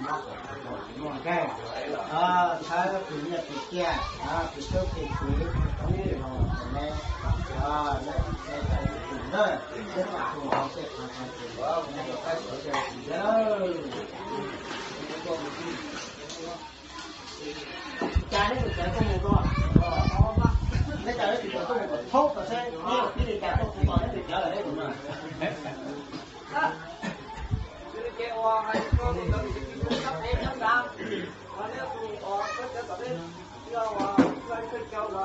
Thawb tus nyiaj tus txiaj, tus tub tus kwv, tus me, cas neb tus cawv tuaj mus rau, neb cas neb tus cawv tuaj mus kom thaub tau seb neb ua tib li cas tuaj mus tos neb tus cawv lawm neb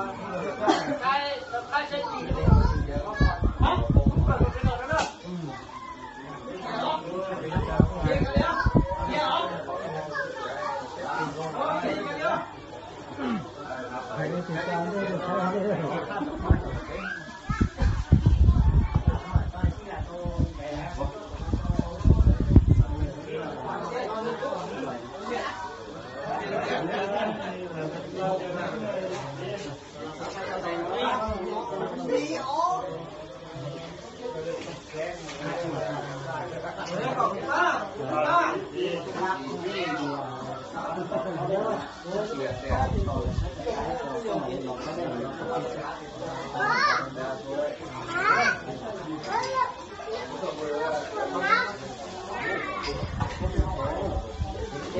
tus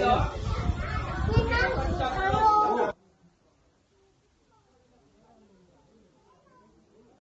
na.